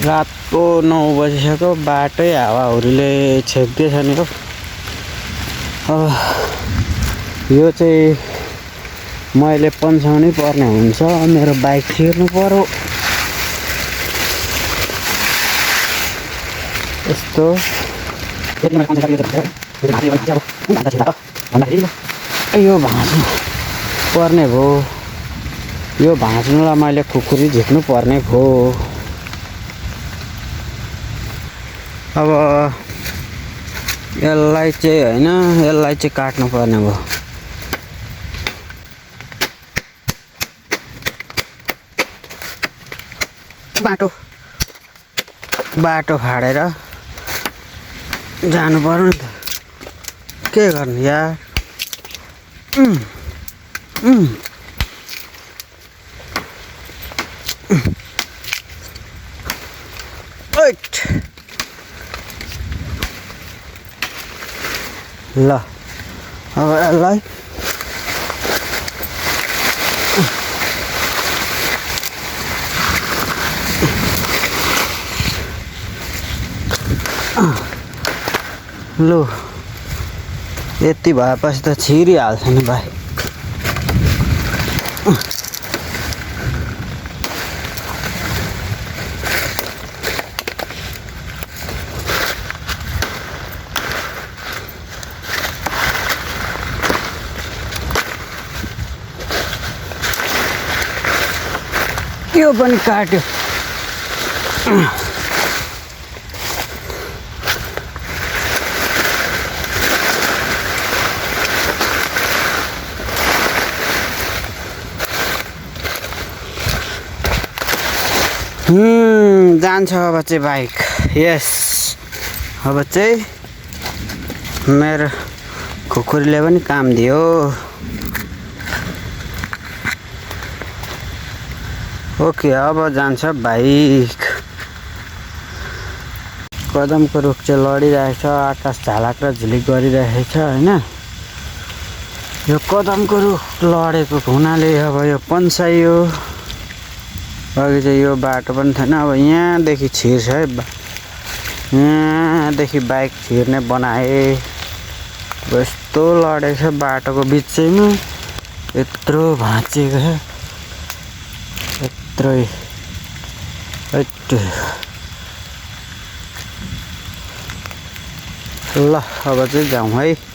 रातको 9 बजिसक्यो बाटै हावाहुरीले छेक्दैछ नि हो। अब यो चाहिँ मैले पन्छाउनै पर्ने हुन्छ। मेरो बाइक छिर्नु पर्यो। यस्तो यो भाँच्नु पर्ने भयो। यो भाँच्नुलाई मैले खुकुरी झिक्नु पर्ने भयो। अब यसलाई चाहिँ हैन, यसलाई चाहिँ काट्नु पर्ने भयो। बाटो फाडेर जानु पर्यो नि त, के गर्नु यार। ल अब यसलाई लु यति भएपछि त छिरिहाल्छ नि भाइ। यो पनि काट्यो। जान्छ अब चाहिँ बाइक। यस, अब चाहिँ मेरो खुकुरीले पनि काम दियो। ओके, अब जान्छ बाइक। कदमको रुख चाहिँ लडिरहेछ, आकाश झालाक र झिलिक गरिरहेछ हैन। यो कदमको रुख लडेको हुनाले अब यो पन्छाइयो। अघि चाहिँ यो बाटो पनि थिएन, अब यहाँदेखि छिर्छ है। यहाँदेखि बाइक छिर्ने बनाए। यस्तो लडेछ बाटोको बिचैमा, यत्रो भाँचिएको छ, यत्रै। ल अब चाहिँ जाउँ है।